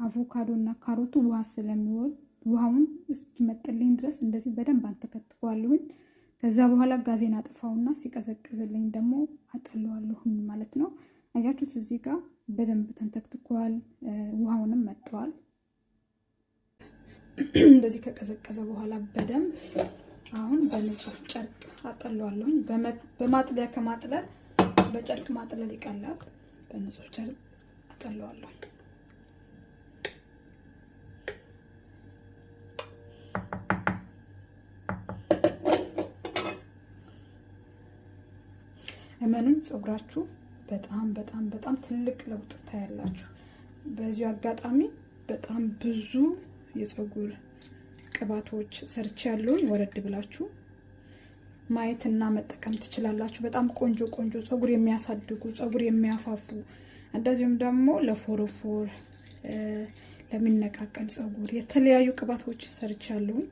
አቮካዶ እና ካሮቱ ውሃ ስለሚወድ ውሃውን እስኪመጥልኝ ድረስ እንደዚህ በደንብ አንተከትከዋለሁኝ። ከዛ በኋላ ጋዜን አጥፋውና ሲቀዘቅዝልኝ ደግሞ አጠለዋለሁኝ ማለት ነው። አያችሁት፣ እዚህ ጋር በደንብ ተንተክትኳል፣ ውሃውንም መጥተዋል። እንደዚህ ከቀዘቀዘ በኋላ በደንብ አሁን በንጹህ ጨርቅ አጠለዋለሁኝ። በማጥለያ ከማጥለል በጨርቅ ማጥለል ይቀላል። በንጹህ ጨርቅ አጠለዋለሁ። እመኑኝ፣ ፀጉራችሁ በጣም በጣም በጣም ትልቅ ለውጥ ታያላችሁ። በዚሁ አጋጣሚ በጣም ብዙ የፀጉር ቅባቶች ሰርቻለሁኝ፣ ወረድ ብላችሁ ማየትና መጠቀም ትችላላችሁ። በጣም ቆንጆ ቆንጆ ፀጉር የሚያሳድጉ፣ ፀጉር የሚያፋፉ፣ እንደዚሁም ደግሞ ለፎሮፎር፣ ለሚነቃቀል ፀጉር የተለያዩ ቅባቶች ሰርቻለሁኝ።